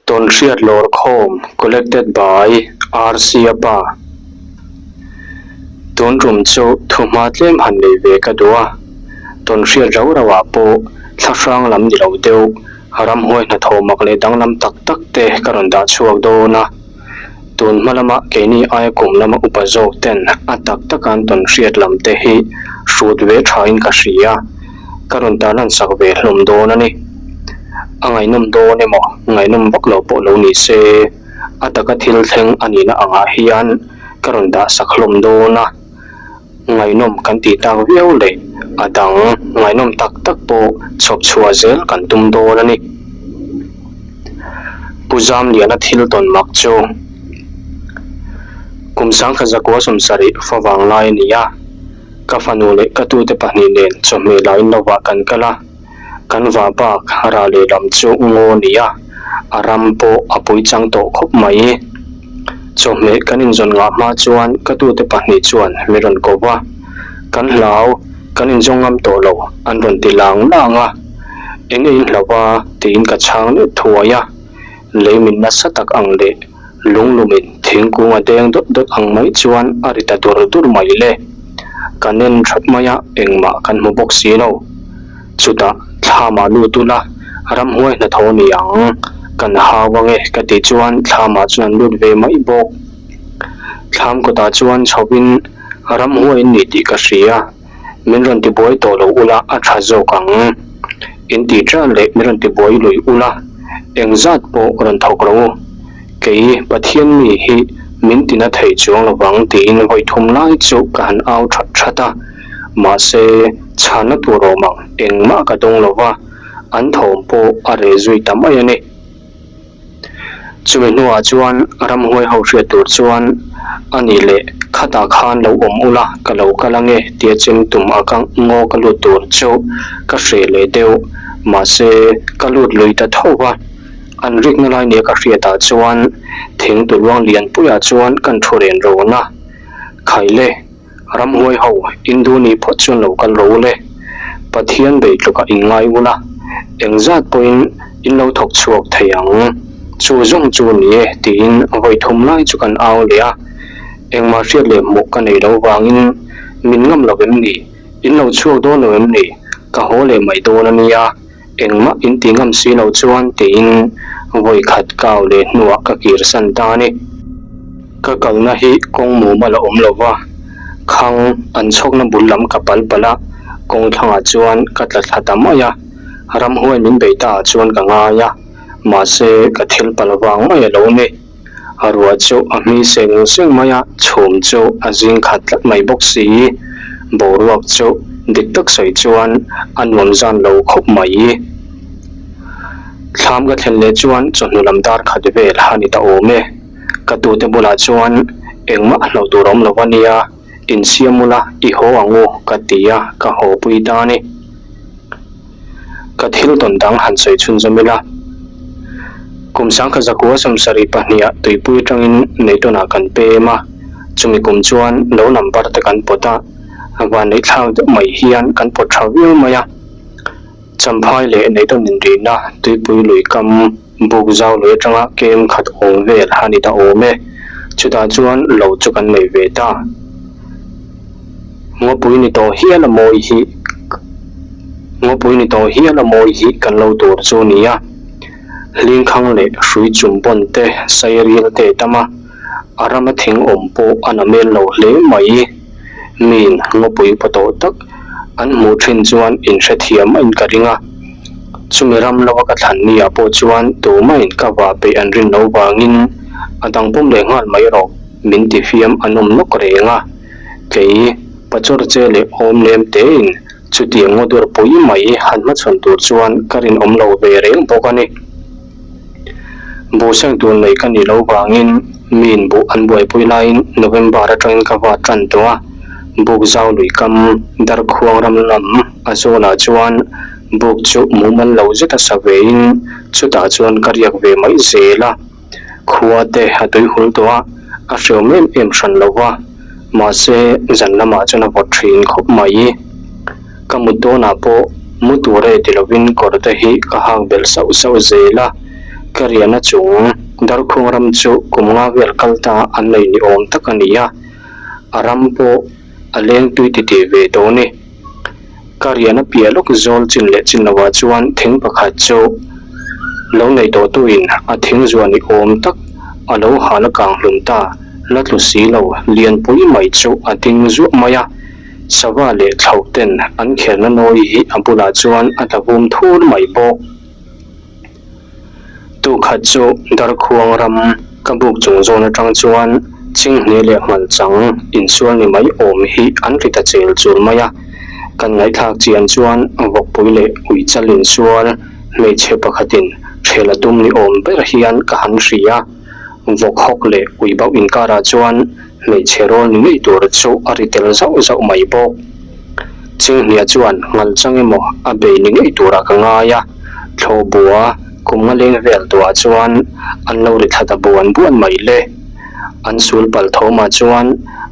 Tawnhriat Lawrkhawm Collected by RC a pa. Tun tum chu thuhma tlem han nei ve ka duh a, tawnhriat rau rau ah pawh thlahrang lam ni lo deuh ramhuai hnathawh mak leh danglam tak tak te ka rawn dah chhuak dawn a. Tun hma lama keini aia kum lama upa zawk ten a tak taka an tawn hriat lam te hi hrut ve thain ka hria, ka rawn tarlan sak ve hlawm dawn a ni. A ngaihnawm dawn emaw ngaihnawm vak lo pawh lo ni se, a taka thil thleng a nihna angah hian ka rawn dah sak hlawm dawn a. Ngaihnawm kan tih tak viau leh a dang ngaihnawm tak tak pawh chhawp chhuah zel kan tum dawn a ni. Pu Zamliana thil tawn mak chu kum sangkha zakua sawmsarih fa vang lai a ni a, ka fanu leh ka tute pahnih nen chawhmeh lain lovah kan kal a. Kan va bak rah lehlam chu ngaw ni a, a ram pawh a pui chang tawh khawp mai. Chawhmeh kan inzawn ngah hma chuan ka tute pahnih chuan min rawn ko va, Kan hlau, kan inzawng ngam tawh lo an rawn ti lang lang a. Eng e in hlau va tiin ka chhang let thuai a. Lei min nasa tak ang leh lunglumin thingkung a deng dawt dawt ang mai chuan a ri ta dur dur mai le. Kan en thap mai a, engmah kan hmu bawk si lo. Chutah thlamah lut ula, ramhuai hnathawh ni ang, kan hau ang e ka tih chuan thlamah chuan an lut ve mai bawk. Thlam kawtah chuan chhovin ramhuai in ni tih ka hria. Min rawn tibuai tawh lo ula a tha zawk ang. In tih tan leh min rawn tibuai lui ula, engzat pawh rawn thawk ro u. Kei Pathian mi hi min tina thei chuang lovang tiin vawi thum lai chu ka han au that that a. Mahse, chhanna tur awm ang engmah ka dawng lova, an thawm pawh a reh zui ta mai a ni. Chumi hnuah chuan ramhuai ho hriat tur chuan a nih leh khatah khan lo awm ula ka lo kal ange tia chem tum a ka ngaw ka lut tur chu ka hreh leh deuh mahse ka lut lui ta tho va, an rikna lai nia ka hriatah chuan thing tuluang lianpuiah chuan kan thu ren rawn a, Khaile. Ramhuai ho, Hindu nih phawt chuan lo kal rawh u le. Pathian bei tlukah in ngai ula, engzat pawhin in lo thawk chhuak thei ang. Chu zawng chu ni e tiin vawi thum lai chu kan au leh a. Engmah hriat leh hmuh ka nei lo vangin min ngam lo em ni? In lo chhuak dawn lo em ni? Ka haw leh mai dawn a nia. Engmah in ti ngam si lo chuan tiin vawi khat kau leh hnuah ka kir san ta a ni. Ka kalna hi kawng mum a la awm lo va, khang an chhawkna bul lam ka pal palh a, kawng thlangah chuan ka tla thla ta mai a, ramhuai min bei ta ah chuan ka ngai a, mahse ka thil palh vang mai a lo ni. A ruah chu a hmi seng seng mai a, chhum chu a zing khat tlat mai bawk si. Boruak chu dik tak sawi chuan a nuam zan lo khawp mai. Thlam ka thlen leh chuan chawhnu lam dar khat vel a ni ta awm e. Ka tute bulah chuan engmah hlauh tur awm lo a nia, insiam ula i haw ang u ka ti a, ka haw pui ta a ni. Ka thil tawn dang han sawi chhunzawm ila, kum sangkha zakua sawmsarih pahniha tuipui atangin Neitawnah kan pem a, chumi kum chuan lo number te kan pawt a, vanneih thlak deuh mai hian kan pawt tha viau mai a. Champhai leh Neitawn inrihna tuipui lui kam buk zau lui atanga kem khat awm vel a ni ta awm e, chutah chuan lo chu kan nei ve ta. Ngawpui ni tawh hial a mawi hi Ngawpui ni tawh hial a mawi hi kan lo tur chu ni a, Hlingkhang leh hrui chum pawn te sairil te tam a, a rama thing awm pawh a na mel lo hle mai. Miin ngawpui pa tawh tak an hmuh thin chuan inhrethiam a in ka ring a, chumi ram lova ka thlan ni ah pawh chuan tumahin ka vah peih an rin lo vangin a dang pawm leh nghal mai rawh. Min ti fiam an awm nawk reng a, kei pachawr che leh awm lem tein chutiang ngaw dur pui mai han hmachhawn tur chuan ka rinawm lo ve reng bawk a ni. Buh seng tur nei ka nih loh vangin miin buh an buaipui laiin November atangin ka va tan tawh a, buk zau lui kam Darkhuang ram lam a zawnah chuan buk chu mumal lo zeta sa vein chutah chuan ka riak ve mai zel a. Khua te a tui hul tawh a, a hreawm em em hran lo va, mahse zan lamah chuan a vawt thin khawp mai. Ka mut dawnah pawh mu tur e ti lovin kawr te hi ka hak belh sauh sauh zel a, Ka riahna chung Darkhung ram chu kum nga vel kal ta an nei ni awm tak a ni a, a ram pawh a leng tui titih ve tawh a ni. Ka riahna piah lawk zawl chin leh chin lovah chuan thing pakhat chu lo nei tawh tuin a thing zuah ni awm tak a lo hal a kang hlum ta, la tlu si lo lianpui mai chu a ding zuah mai a. Sava leh thlauh ten an kherna nawi hi a bulah chuan a tla vum thur mai bawk. Tukhat chu Darkhuang ram ka buk chung zawn atang chuan Chinghne leh Nghalchang insual ni mai awm hi an ri ta chel chul mai a. Kan ngaihthlak chian chuan Vawkpui leh Uichal insual hmeichhe pakhatin ṭhel a tum ni awm ber hian ka han hria. Vawk hawk leh ui bauh inkarah chuan hmeichhe rawl ni ngei tur chu a ri tel zauh zauh mai bawk. Chinghnia chuan Nghalchang emaw a bei ni ngei turah ka ngai a, thlawhbua kum nga leng vel tuah chuan an lo ri thla ta buan buan mai le. An sul pal thawmah chuan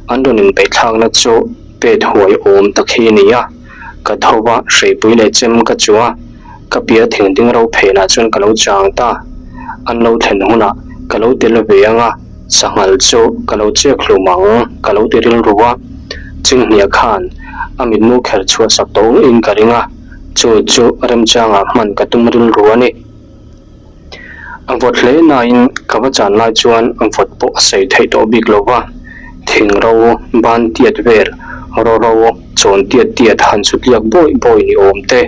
an rawn inbeihthlakna chu pet huai awm tak hi a ni a, ka tho va hreipui leh chem ka chu a, ka piah thing ding ro phenah chuan ka lo chang ta. An lo thlen hunah ka lo tel ve ang a. Sanghal chu ka lo chek hlum ang, ka lo ti rilru a. Chinghnia khan a mitmu kher chhuah sak tawh ngeiin ka ring a, chu chu remchangah hman ka tum rilru a ni. A vawt hle nain ka va chan lai chuan vawt pawh a sawi theih tawh bik lo va, thing ro ban tiat vel, ro ro chawn tiat tiat han sutliak bawi bawi ni awm te,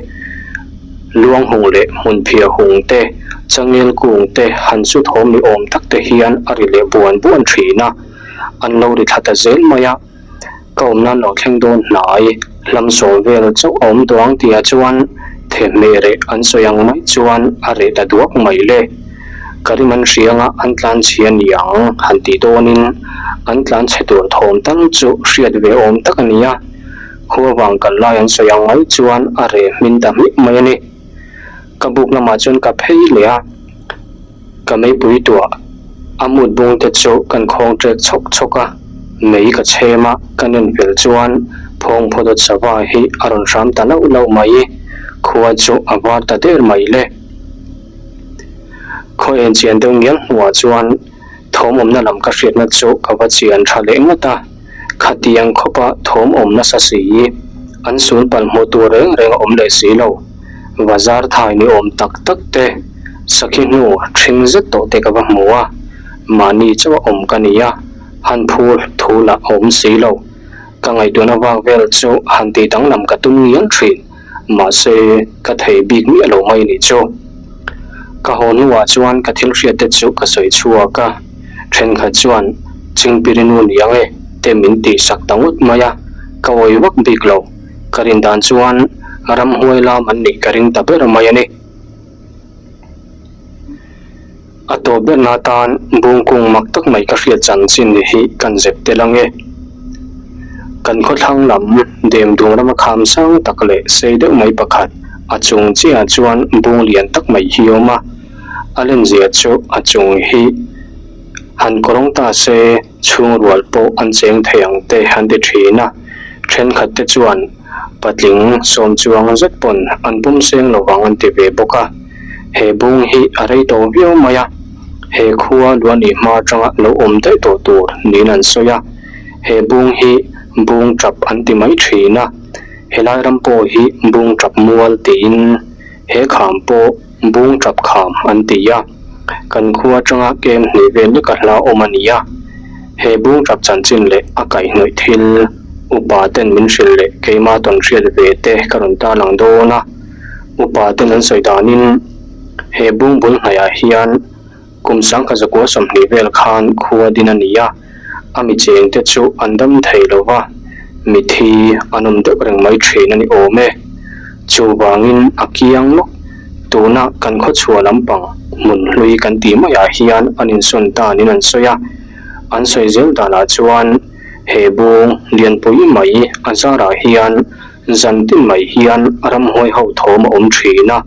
Luang hung leh hmunphiah hung te, changel kung te han chu thawm ni awm tak te hian a ri leh buan buan thin a, an lo ri thla ta zel mai a. Ka awm nan lo thleng dawn hnai, hlam sawm vel chauh a awm tawh ang tihah chuan thehmeh reh an sawi ang mai chuan a reh ta duak mai le. Ka rim an hrianga an tlan chhia ni ang han tih dawnin an tlan chhe tur thawm tal chu hriat ve awm tak a ni a. Khua vang kal lai an sawi ang mai chuan a reh hmin ta hmiah mai a ni. Ka buk lamah chuan ka phei leh a, ka meipui tuah a mut bung te chu kan khawng ṭek chhawk chhawk a, mei ka chhem a, ka nen fel chuan phawng phaw dawt sava hi a rawn hram ta lauh lauh mai, khua chu a var ta der mai le. Khaw en chian deuh ngial hnuah chuan thawm awmna lam ka hriatna chu ka va chian tha leh ngawt a. Khatiang khawpa thawm awm nasa si, an sul palh hmuh tur reng reng a awm leh si lo. Bazar thai ni awm tak tak te, sakhi hnu ṭhing zet tawh te ka va hmu a, mahni chauh a awm ka ni a, han phur thu lah a awm si lo. Ka ngaihtuahna vak vel chu han tih danglam ka tum ngial ṭhin. Mahse, ka thei bik miah lo mai nih chu. Ka haw hnuah chuan ka thil hriat te chu ka sawi chhuak a, thenkhat chuan Chingpirinu ni ang e te min tih sak ta ngawt mai a, ka awi vak bik lo. Ka rin dan chuan ramhuai lam an nih ka ring ta ber mai a ni. A tawp berna atan bungkung mak tak mai ka hriat chanchin hi kan zep tel ang e. Kan khawthlang lam Demdung rama kham sang tak leh sei deuh mai pakhat a chung chiahah chuan bung lian tak mai hi a awm a, a lenzia chu a chung hi han kawrawng ta se chhung rual pawh an cheng thei ang te an ti thin a, thenkhat te chuan Patling sawm chuang zet pawn an pawm seng lo vang an ti ve bawk a, he bung hi a rei tawh viau mai a, he khua luahnih hma atanga lo awm daih tawh tur niin an sawi a, he bung hi bung tap an ti mai thin a, helai ram pawh hi bung tap mual tiin he kham pawh bung tap kham an ti a, kan khua atanga kem hnih vel leka hla awm a ni a, he bung tap chanchin leh a kaihhnawih thil upa ten min hrilh leh keima tawn hriat ve te ka rawn tarlang dawn a, upa ten an sawi danin he bung bul hnaihah hian Kum sangkhat zakua 20 vel khan khua din a ni a, a mi chengte chu an dam thei lo va, mithi an awm deuh reng mai thin a ni awm e. Chuvangin a kiang lawk, tuna kan khawchhuah lampang hmun hlui kan tih maiah hian an insawn tanin an sawi a, an sawi zel danah chuan he bung lianpui mai a zarah hian Zan tin mai hian ramhuai ho thawm a awm thin a,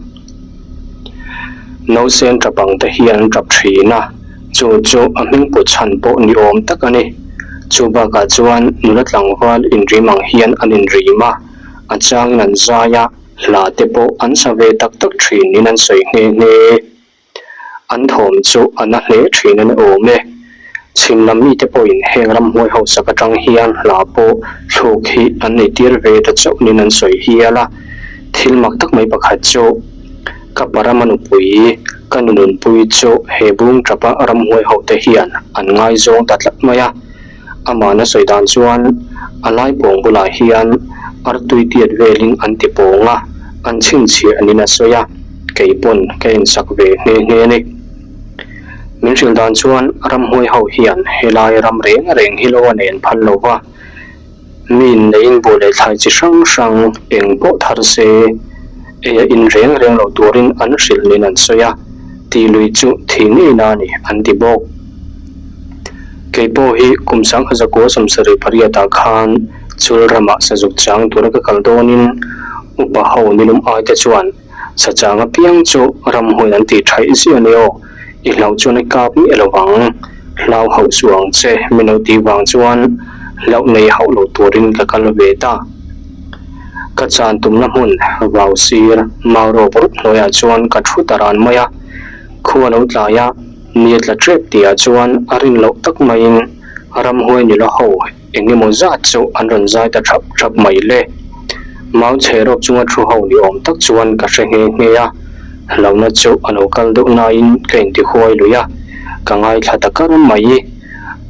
nausen tap ang te hian an tap thin a, chu chu a hming put chhan pawh ni awm tak a ni. Chu bakah chuan nula tlangval inrim ang hian an inrim a, a changin an zai a, hla te pawh an sa ve tak tak thin in an sawi nghe nghe. An thawm chu a na hle thin a ni awm e. Chhim lam mite pawhin heng ramhuai hausak atang hian hla pawh thluk hi an nei tir ve ta chauh niin an sawi hial a. Thil mak tak mai pakhat chu ka parama nupui ka nununpui chu he bung tapa ramhuai hote hian an ngaizawng ta tlat mai a. Amahna sawi dan chuan a lai pawng bulah hian artui tiat velin an ti pawng a, an chhinchhiah niin a sawi a, kei pawn ka insak ve nghe nghe a ni. Min hrilh dan chuan ramhuai ho hian helai ram reng reng hi lo a nen phal lo va, mi inneiin buh leh thlai chi hrang hrang eng pawh thar se ei a in reng reng lo turin an hrilh niin an sawi a, tih lui chu thih ngei na a ni an ti bawk. Kei pawh hi kum sangha zakua 78 ah khan chul ramah sazuk chang tura ka kal dawnin upa ho nilum ai te chuan Sa chang apiang chu ramhuai an tih thaih ziah ni aw, i hlauh chuan i kap miah lo vang, hlau hauh suh ang che min lo tih vang chuan hlauh nei hauh lo turin ka kal ve ta. Ka chan tumna hmun vau sir mau rawp rup hnuaiah chuan ka thu ta ran mai a, khua lo tlai a, ni a tla tep tihah chuan a rin loh tak maiin ramhuai nula ho Eng emaw zat chu an rawn zai ta thap thap mai le. Mau chhe rawp chunga thu ho ni awm tak chuan ka hre nghe nghe a, hlauhna chu a lo kal deuh nain ka intihuai lui a, ka ngaithla ta kar mai.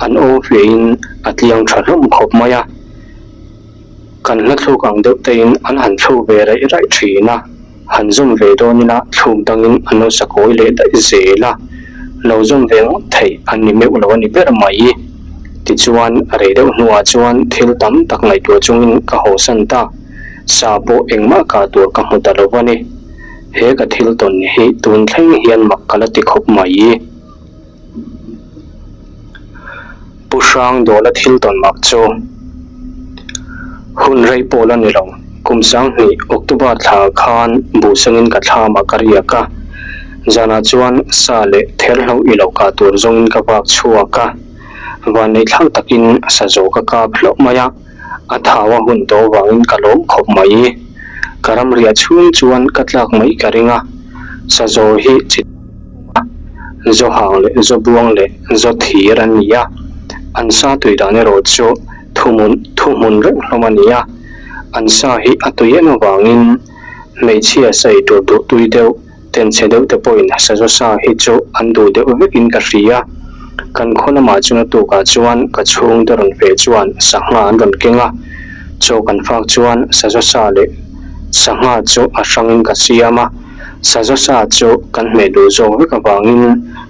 An aw hliahin a tliang tha hlawm khawp mai a, kan hla thluk ang deuh tein an han thluk ve raih raih thin a. Han zawm ve dawn ila thluk dangin an lo sakawi leh daih zel a, lo zawm ve ngawt theih an ni meuh lo a ni ber mai. Tichuan, rei deuh hnuah chuan thil tam tak ngaihtuah chungin ka hawsan ta, sa pawh engmah kah tur ka hmu ta lo a ni. He ka thil tawn hi tun thleng hian mak ka la ti khawp mai. Pu Hrang Dawla thil tawn mak chu hun rei pawh la ni lo. Kum 2000 October thla khan buhsangin ka thlamah ka riak a, zanah chuan sa leh therhlo i lo kah tur zawngin ka vak chhuak a, vanneih thlak takin sa zawh ka kap hlauh mai a, a thau a hun tawh vangin ka lawm khawp mai. Ka ram riah chhung chuan ka tlak mai ka ring a, sa zawh hi chi. Zawhang leh Zawbuang leh Zawthir an ni a, an sa tui dan erawh chu thuhmun thuhmun reng hlawm a ni a, an sa hi a tui em avangin hmeichhia sa ei tur duh tui deuh, tenchhe deuh te pawhin sazaw sa hi chu an duh deuh vekin ka hria. Kan khaw lamah chuan a tukah chuan ka chhungte rawn feh chuan sangha an rawn keng a, chaw kan fak chuan sazaw sa leh sangha chu a hrangin ka siam a. Sazaw sa chu kan hmeh duh zawk vek avangin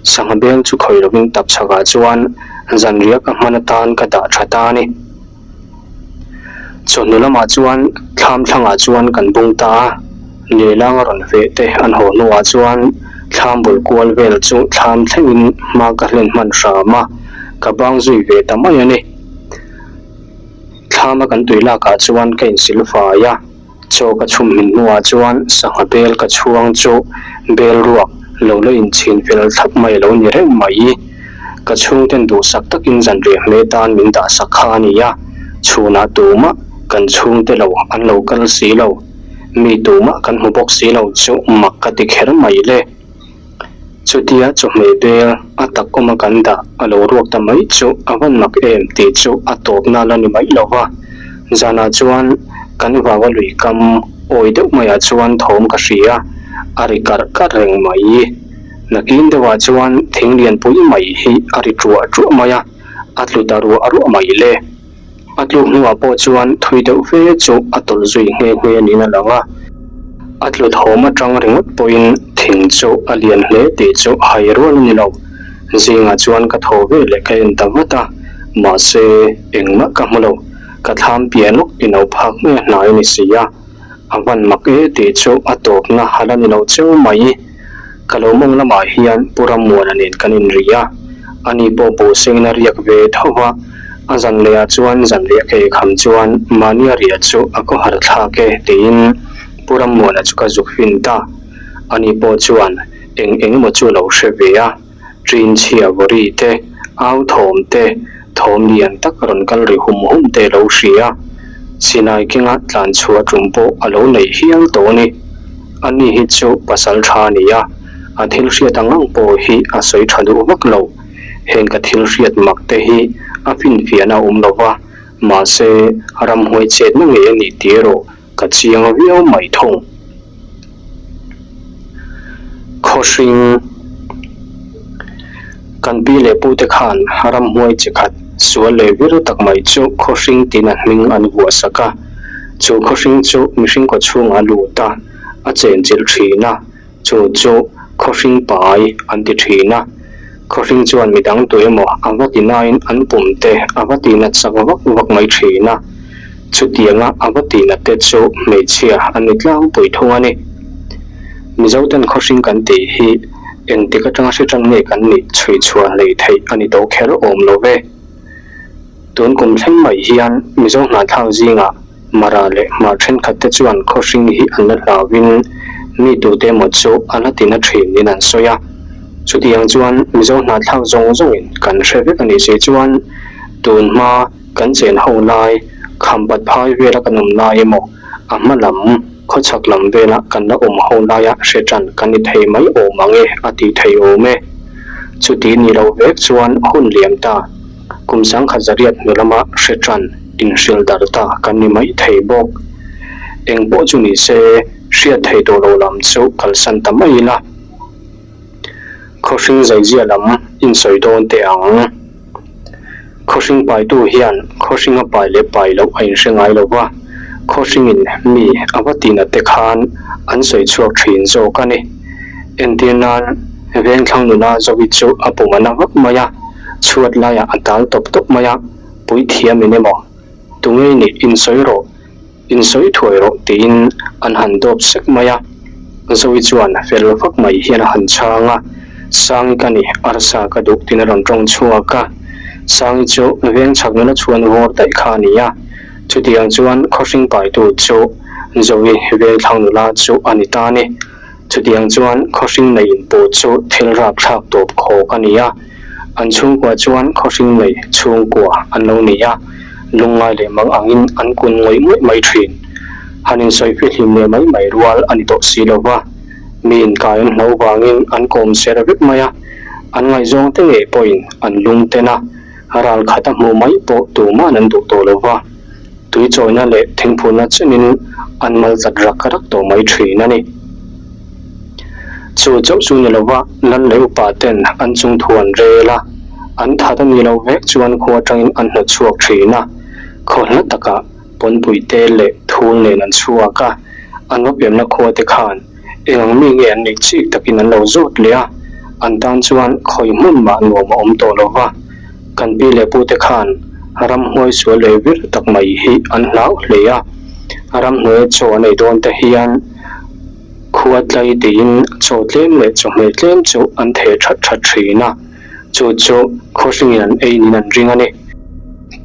sangha beng chu khawih lovin tap chhakah chuan zanriah ka hman atan ka dah tha ta a ni. Chawhnu lamah chuan thlam thlangah chuan kan bung ta a, lehlang a rawn veh te an haw hnuah chuan thlam bul kual vel chu thlam thlengin hma ka hlen hman hram a, ka bang zui ve ta mai a ni. Thlama kan tui lakah chuan ka insil fai a. Chaw ka chhum hmin hnuah chuan sangha bel ka chhuang chu bel ruak lo la inchhin fel thlap mai a lo ni reng mai. Ka chhungten duhsak takin zanriah hme tan min dahsak kha a ni a, chhunah tumah kan chhungte lo an lo kal si lo, mi tumah kan hmu bawk si lo chu mak ka ti kher mai le. Chutia chawhmeh bel a tak awma kan dah a lo ruak ta mai chu a van mak em tih chu a tawpna la ni mai lo va. Zanah chuan kan vava lui kam awi deuh maiah chuan thawm ka hria, a ri karh karh reng mai. Nakin deuhah chuan thing lianpui mai hi a ri ṭuah ṭuah mai a, a tlu ta ruah ruah mai le. A tluk hnuah pawh chuan thui deuh fe chu a tawlh zui nghe nghe niin a lang a. A tlu thawm atang ringawt pawhin thing chu a lian hle tih chu hai rual a ni lo. Zingah chuan ka thaw ve leh ka en ta vat a, mahse engmah ka hmu lo. Ka thlam piah lawk i no phak mai a hnai a ni si a. A van mak e tih chu a tawpna a la ni lo cheu mai. Ka lo mawng lamah hian Pu Rammuana nen kan inri a, ani pawh buhsengin a riak ve tho va, a zan lehah chuan zanriah ka eikham chuan mahnia riah chu a khawhar thlak e tiin Pu Rammuana chu ka zuk fin ta. Ani pawh chuan eng eng emaw chu a lo hre ve a. Ṭin chhia vawri te, au thawm te, thawm lian tak rawn kal ri hum hum te lo hria. Silai kenga tlan chhuah ṭum pawh a lo neih hial tawh a ni. Ani hi chu pasal ṭha a ni a, A thil hriat ang ang pawh hi a sawi tha duh vak lo. Heng ka thil hriat mak te hi a finfiahna a awm lo va, mahse ramhuai chetna ngei a nih tih erawh ka chiang viau mai thung. Khawhring Kan pi leh pute khan ramhuai chi khat sual leh vir tak mai chu khawhring tiin a hming an vuah sak a. Chu khawhring chu mihring kaw chhungah a lut a, a chenchilh thin a. Chu chu khawhring pai an ti thin a, khawhring chuan midang tu emaw a va ti nain an pum te a va ti nat sak vak vak mai thin a, chutianga a va ti nat te chu hmeichhia an ni tlangpui thung a ni. Mizoten khawhring kan tih hi engtik atanga hre tan nge kan nih chhui chhuah hlei theih a ni tawh kher awm lo ve. Tun kum thleng mai hian Mizo hnahthlak zingah Mara leh Hmar thenkhat te chuan khawhring hi an la hlauhin mi tute emaw chu a la tina thin niin an sawi a. Chutiang chuan Mizo hnahthlak zawng zawngin kan hre vek a nih si chuan tun hma kan chen ho lai khampat phai vela kan awm lai emaw a hma lam khawchhak lam vela kan la awm ho laia hre tan kan ni thei mai awm ang e a ti thei awm e. Chuti ni lo vek chuan hun liam ta. Kum sangkhat zariat hnu lama hre tan inhrilh darh ta kan ni mai thei bawk. Eng pawh chu ni se, hriat thei tawh lo lam chu kalsan ta mai ila. Khawhring zaizia lam insawi dawn teh ang. Khawhring paitu hian khawhringa pai leh pai loh a inhre ngai lo va, khawhringin mi a va tinat te khan an sawi chhuak thin zawk a ni. Entir nan, Vengthlang nula Zoe chu a pum a na vak mai a, chhuat laiah a tal tawp tawp mai a, Puithiamin emaw, Tungei nih insawi rawh, insawi thuai rawh tiin an han dawp sek mai a. Zoe chuan fel vak mai hian a han chhang a, Sangi ka ni, arsa ka duh tiin a rawn tawng chhuak a. Sangi chu veng chhak nula chhuan vawr daih kha a ni a, chutiang chuan khawhring paitu chu Zoe vengthlang nula chu a ni ta a ni. Chutiang chuan khawhring nei inpawh chu thil rapthlak tawp khawk a ni a, an chhungkua chuan khawhring nei chhungkua an lo ni a, lungngai leh mang angin an kun ngawih ngawih mai thin. Han insawi fihlim leh mai mai rual a ni tawh si lo va, mi inkai an hlo vangin an kawm ser vek mai a, an ngaihzawng te ngei pawhin an lung ten a, ral khat a hmuh mai pawh tuman an duh tawh lo va. Tui chawina leh thingphurna chenin an mal tlat rak rak tawh mai thin a ni. Chu chauh chu ni lova lal leh upa ten an chung thu an rel a, an that a nih loh vek chuan khua atangin an hnawt chhuak thin a. Khaw hla takah pawnpui te leh thul nen an chhuak a, an va pianna khua te khan eng ang mi nge an neih chik takin an lo zawt leh a, an tan chuan khawi hmun mah nuam a awm tawh lova. Kan pi leh pute khan ramhnuai sual leh vir tak mai hi an hlau hle a, ramhnuaia chaw an ei dawn te hian khua tlai tiin chaw tlem leh chawhmeh tlem chu an theh that that thin a, chu chu khawhringin an ei niin an ring a ni.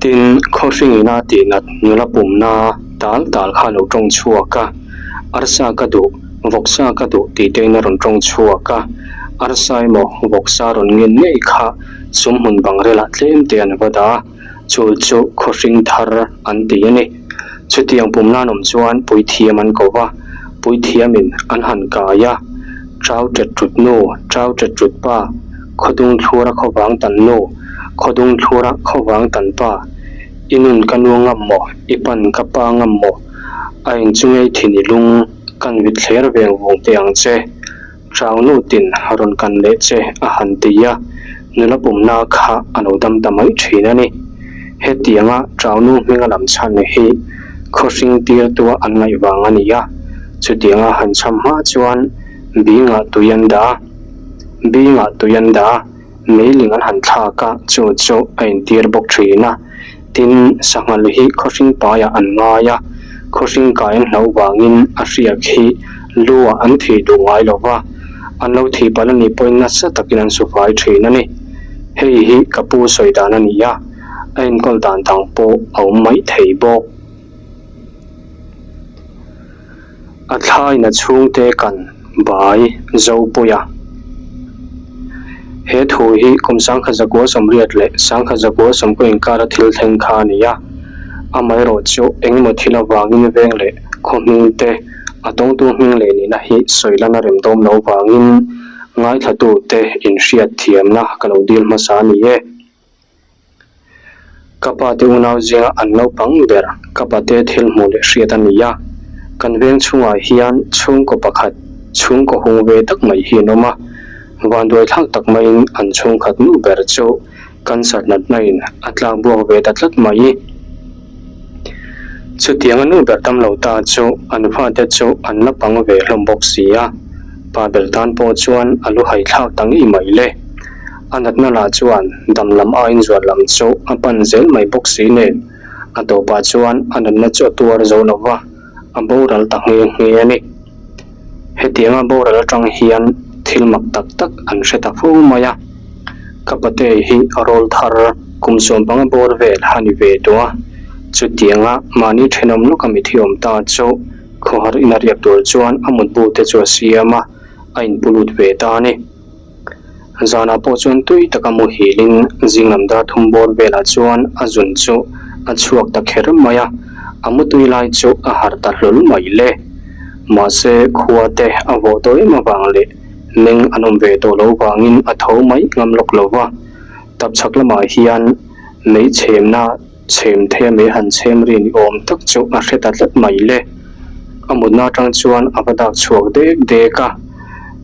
Tin, khawhringin a tihnat nula pumna tal tal kha a lo tawng chhuak a, arsa ka duh, vawksa ka duh tih tein a rawn tawng chhuak a, arsa emaw vawksa rawn ngen ngei kha Sum hmun bang relah tlem te an va dah a, chu chu khawhring thar an ti a ni. Chutiang pum nan awm chuan puithiam an ko va, puithiamin an han kai a, Chau tet tut nu, chau tet tut pa, khawdung thlura khawvang tan nu, khawdung thlura khawvang tan pa, i nun ka nu ngam maw, i pan ka pa ngam maw, a inchungei thin i lung, kan vit thler veng vung teh ang che. Changnu tin rawn kan leh che a han ti a, nula pumna kha a lo dam ta mai thin a ni. Hetianga Changnu hminga lam chhan hi khawhring tirtua an ngaih vang a ni a, chutianga han chham hma chuan bingah tui an dah a, bingah tui an dah a. Meiling an han thlak a, chu chu a intir bawk thin a. Tin, sanghal hi khawhring paiah an ngai a, khawhring kai an hlauh vangin a hriak hi lu-ah an thih duh ngai lo va, an lo thih palh a nih pawhin nasa takin an sufai thin a ni. Hei hi ka pu sawi dan a ni a, a enkawl dan dang pawh a awm mai thei bawk. A thlaina chhungte kan bai Zopui a. He thu hi kum sangkhat zakua sawmriat leh sangkhat zakua sawmkaw inkara thil thleng kha a ni a. Amaherawh chu engemaw thil avangin veng leh khaw hming te, a tawngtu hming leh nihna hi sawi lan a rem dawm lo vangin. Ngaithlatute inhriat thiamna ka lo dil hmasa a ni e. Ka pa te unau zinga an naupang ber ka pate thil hmuh leh hriat a ni a. Kan veng chhungah hian chhungkaw pakhat, chhungkaw hung ve tak mai hi an awm a. Vanduai thlak tak maiin an chhungkhat nu ber chu cancer natna in a tlak buak ve ta tlat mai. Chutianga nu ber tam lo ta chu an fate chu an la pang ve hlawm bawk si a, pa ber tan pawh chuan a lu hai thlak ta ngei mai le. A natna lah chuan dam lam aiin zual lam chu a pan zel mai bawk si nen, a tawpah chuan a natna chu a tuar zo lo va, a boral ta nghe nghe a ni. Hetianga boral atang hian thil mak tak tak an hre ta fo mai a, ka pate hi rawl thar kum 15 bawr vel a ni ve tawh a, chutianga mahni thenawm lawka mithi awm ta chu khawhar ina riak tur chuan a mutbu te chu a siam a, a inpu lut ve ta a ni. Zanah pawh chuan tui taka muhilin zing lam dar thum bawr velah chuan a zun chu a chhuak ta kher mai a, a mutui lai chu a harh ta hlawl mai le. Mahse khua te a vawh tawh em avang leh meng an awm ve tawh lo vangin a tho mai ngam lawk lo va, tapchhak lamah hian mei chhemna Chhem thei mai han chhem ri ni awm tak chu a hre ta tlat mai le. A mutna atang chuan a va dak chhuak dek dek a,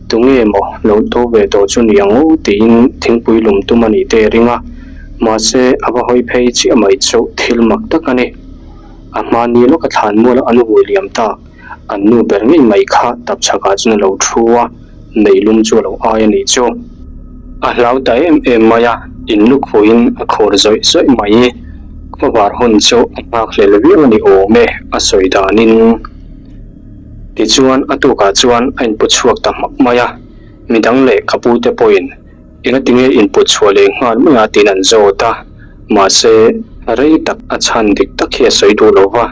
tunge maw lo tho ve tawh chu ni ang aw tiin thingpui lum tum a nih te a ring a, mahse a va hawi phei chiah mai chu thil mak tak a ni. A hmani lawka thlan mual an vui liam tak. An nu ber ngei mai kha tapchhakah chuan a lo thu a, neilum chu a lo ai a nih chu. A hlau ta em em mai a, in lukhuin a khur zawih zawih mai. Khawvar hun chu a nghak hlel viau a ni awm e, a sawi danin. Tichuan a tukah chuan a inpu chhuak ta hmak mai a, midang leh ka pute pawhin Engatinge input chhuah leh nghal mai a tiin an zawt a, mahse rei tak a chhan dik tak hi a sawi duh lo va,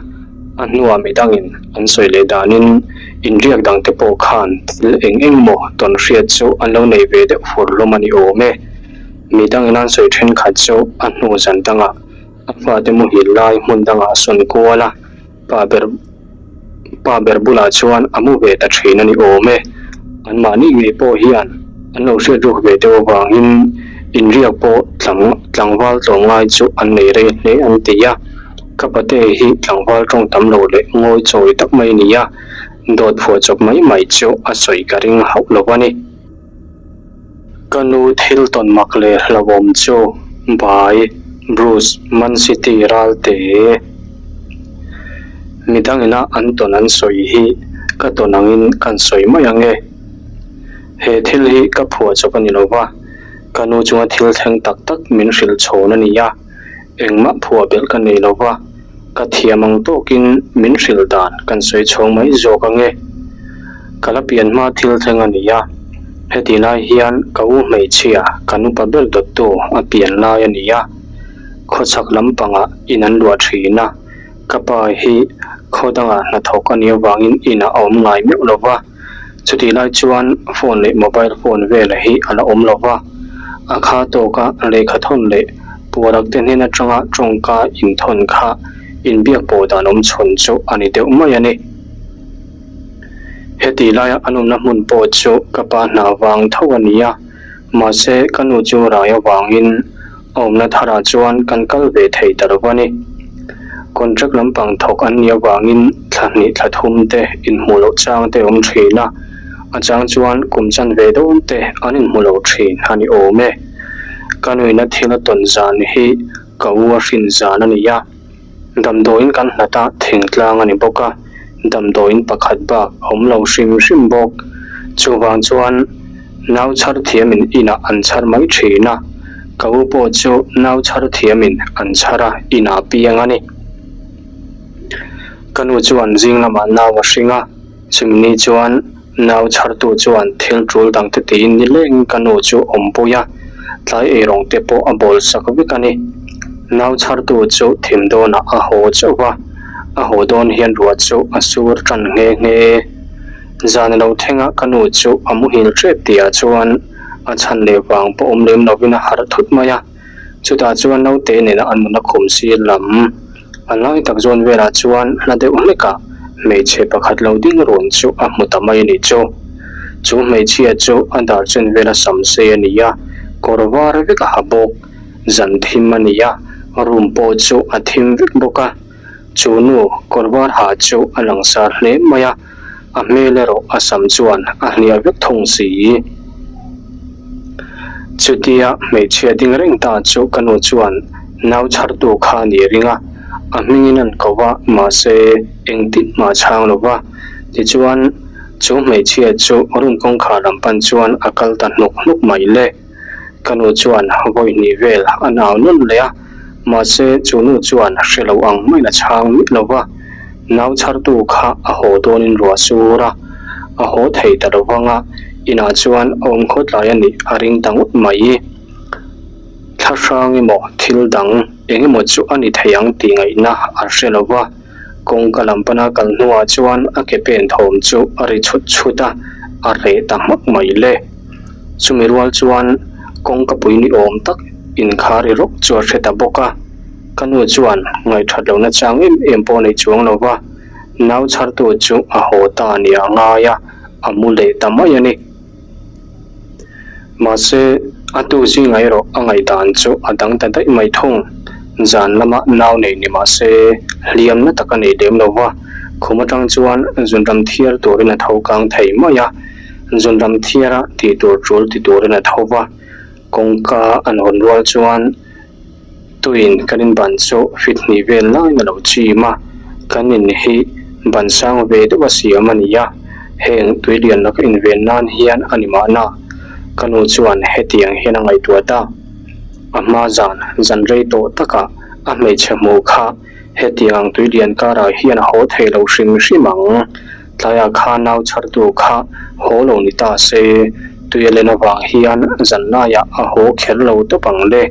a hnuah midangin an sawi leh danin inriak dangte pawh khan thil eng eng maw tawn hriat chu an lo nei ve deuh fur hlawm a ni awm e. Midangin an sawi thenkhat chu a hnu zan dangah a fate muhil lai hmun dangah a sawn kual a. Pa ber pa ber bulah chuan a mu ve ta thin a ni awm e. Anmahni ngei pawh hian an lo hriat ruk ve deuh avangin inriak pawh tlang tlangval tlawmngai chu an nei rei hle an ti a. Ka pate hi tlangval tawng tam lo leh ngawi chawi tak mai a ni a, dawt phuah chawp mai mai chu a sawi ka ring hauh lo a ni. Ka nu thil tawn mak leh hlauhawm chu by Bruce Man City Ralte. Midangina an tawn an sawi hi ka tawn angin kan sawi mai ang e. He thil hi ka phuah chawp a ni lo va, ka nu chunga thil thleng tak tak min hrilh chhawn a ni a. Engmah phuah belh ka nei lo va, ka thiam ang tawkin min hrilh dan kan sawi chhawng mai zawk ang e. Ka la pian hma thil thleng a ni a, heti lai hian ka u hmeichhia ka nupa ber dawttu a pian lai a ni a, khawchhak lampangah in an luah thin a, ka pa hi khaw dangah hnathawk a nih avangin inah a awm ngai meuh lo va. Chutih lai chuan phone leh mobile phone vela hi a la awm lo va, a kha tawka lehkha thawn leh puarak te hnen atanga tawngka inthawn kha inbiak pawh dan awm chhun chu a ni deuh mai a ni. Heti laia an awmna hmun pawh chu ka pa hna vang tho a ni a, mahse ka nu chu rai avangin A awmna tharah chuan kan kal ve thei ta lo a ni. Contract lampang thawk an nih avangin thla hnih thla thum te inhmuh loh chang te awm thin a, a chang chuan kum chan ve dawn te an inhmu lo thin a ni awm e. Ka nuina thil a tawn zan hi ka u a hrin zan a ni a. Damdawiin kan hlat a thingtlang a ni bawk a, damdawiin pakhat bak a awm lo hrim hrim bawk. Chuvang chuan nau chhar thiamin inah an chhar mai thin a, ka u pawh chu nau chhar thiamin an chhar a inah piang a ni. Ka nu chuan zing lamah nau a hring a. Chumi ni chuan nau chhartu chuan thil tul dangte tiin nilengin ka nu chu awmpui a, tlai eirawng te pawh a bawl sak vek a ni. Nau chhartu chu thim dawnah a haw chauh va, a haw dawn hian ruah chu a sur tan nghe nghe. Zan a lo thleng a, ka nu chu a muhil tep tihah chuan a chhan leh vang pawh awm lem lovin a harh thut mai a. Chutah chuan naute nena an mutna khum sir lam a lai tak zawn velah chuan hla deuh hlekah hmeichhe pakhat lo ding run chu a hmu ta mai a nih chu. Chu hmeichhia chu a dar chen vela sam sei a ni a, kawr var vek a ha bawk. Zan thim a ni a, room pawh chu a thim vek bawk a. Chu nu kawr var ha chu a langsar hle mai a, a hmel erawh a sam chuan a hliah vek thung si. Chutia hmeichhia ding reng ta chu ka nu chuan nau chhartu kha a ni ring a, a hmingin an ko va, mahse engtin mah a chhang lo va. Tichuan chu hmeichhia chu room kawngkhar lam pan chuan a kal ta hnuk hnuk mai le. Ka nu chuan vawi hnih vel a nau nawn leh a, mahse chu nu chuan hre lo ang maiin a chhang miah lo va. Nau chhartu kha a haw dawnin ruah sur a, a haw thei ta lo vang a, inah chuan a awm khawtlai a nih a ring ta ngawt mai. Thla hrang emaw thil dang eng emaw chu a ni thei ang tih ngaihna a hre lo va, kawngka lam pana kal hnuah chuan a ke pen thawm chu a ri chhut chhut a, a reh ta hmak mai le. Chumi rual chuan kawngka pui ni awm tak inkhar ri rawk chu a hre ta bawk a. Ka nu chuan ngaihthat lohna chang em em pawh a nei chuang lo va, nau chhartu chu a haw ta a nia ngai a, a mu leh ta mai a ni. Mahse, a tu zingah erawh a ngaihdan chu a dang ta daih mai thung. Zan lama nau nei ni mah se, hliamna tak a nei lem lo va, khum atang chuan zunram thiar turin a tho kang thei mai a, zunram thiara tih tur tul ti turin a tho va, kawngka an hawn rual chuan, Tuin kan in ban chu fit hnih vel laiin a lo chim a, kan in hi ban sang ve deuh a siam a ni a, heng tui lian laka inven nan hian a ni mahna. Ka nu chuan hetiang hian a ngaihtuah ta. A hma zan zan rei tawh takah a hmeichhe hmuh kha hetiang ang tui lian karah hian a haw thei lo hrim hrim ang. Tlaiah kha nau chhartu kha haw lo ni ta se, tui a len avang hian zan laiah a haw kher lo tawp ang le.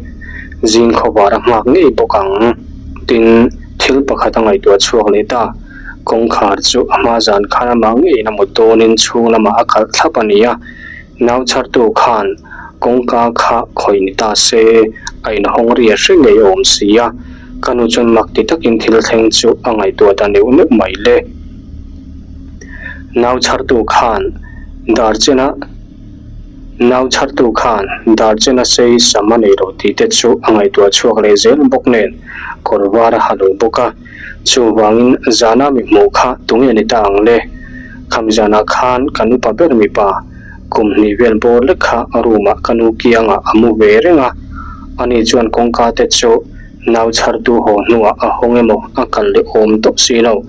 Zing khawvar a nghak ngei bawk ang. Tin, thil pakhat a ngaihtuah chhuak leh ta. Kawngkhar chu a hma zan khan amah ngeiin a mut dawnin chhung lamah a kalh thlap a ni a. Nau chhartu khan kawngka kha khawih ni ta se, a inhawng ri a hre ngei awm si a. Ka nu chuan mak ti takin thil thleng chu a ngaihtuah ta neuh neuh mai le. Nau chhartu khan dar chena Nau chhartu khan dar chena sei sam a nei lo tih te chu a ngaihtuah chhuak leh zel bawk nen kawr var a ha lo bawk a. Chuvangin zana mi hmuh kha tunge ni ta ang le? Kham zanah khan kan upa ber mipa kum hnih vel bawr lek kha room ah ka nu kiangah a mu ve reng a, ani chuan kawngka te chu nau chhartu haw hnuah a hawng emaw a kal leh awm tawh si lo.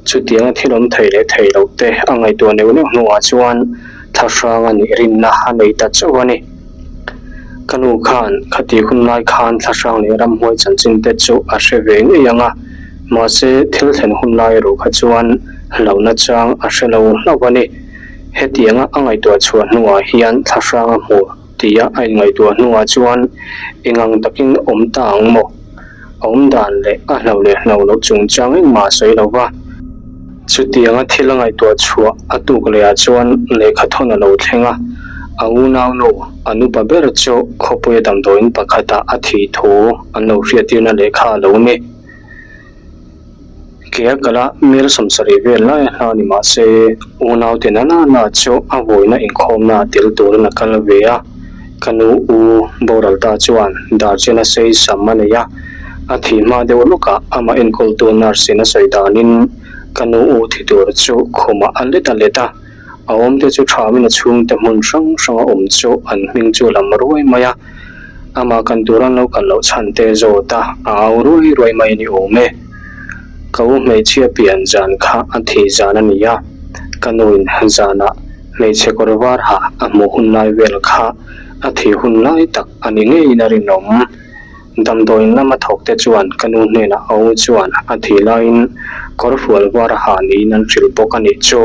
Chutianga thil awm thei leh thei loh te a ngaihtuah neuh neuh hnuah chuan thlahrang a nih rinna a nei ta chauh a ni. Ka nu khan khati hun lai khan thlahrang leh ramhuai chanchin te chu a hre ve ngei ang a, mahse thil thlen hun lai erawh kha chuan hlauhna chang a hre lo hlauh a ni. Hetianga a ngaihtuah chhuah hnuah hian thlahrang a hmu tia a inngaihtuah hnuah chuan engang takin awm ta ang maw? A awm dan leh a hlauh leh hlauh loh chungchang engmah a sawi lo va. Chutianga thil a ngaihtuah chhuah a tuk lehah chuan lehkha thawn a lo thleng a, a unaunu, a nupa ber chu khawpuia damdawiin pakhatah a thih thu an lo hriattirna lehkha a lo ni. Ke a kal a, mel sawmsarih vel lai a hla ni mah se, unaute na na na chu a vawiina inkhawmna ah tel turin a kal ve a. Ka nu u boral ta chuan dar chen a sei sam a nei a, a thih hma deuh lawkah amah enkawltu nurse in a sawi danin ka nu u thi tur chu khumah a let a let a. A awmte chu thamin a chhungte hmun hrang hranga awm chu an hming chu a lam ruai mai a. Amah kan tur an lo kal loh chhan te zawt a, a au ruai ruai mai a ni awm e. Ka u hmeichhia pian zan kha a thih zan a ni a, ka nuin zanah hmeichhe kawr var ha a hmuh hun lai vel kha a thih hun lai tak a ni ngeiin a rinawm. Damdawiin lama thawk te chuan ka nu hnenah a u chuan a thih laiin kawr fual var ha niin an hrilh bawk a nih chu.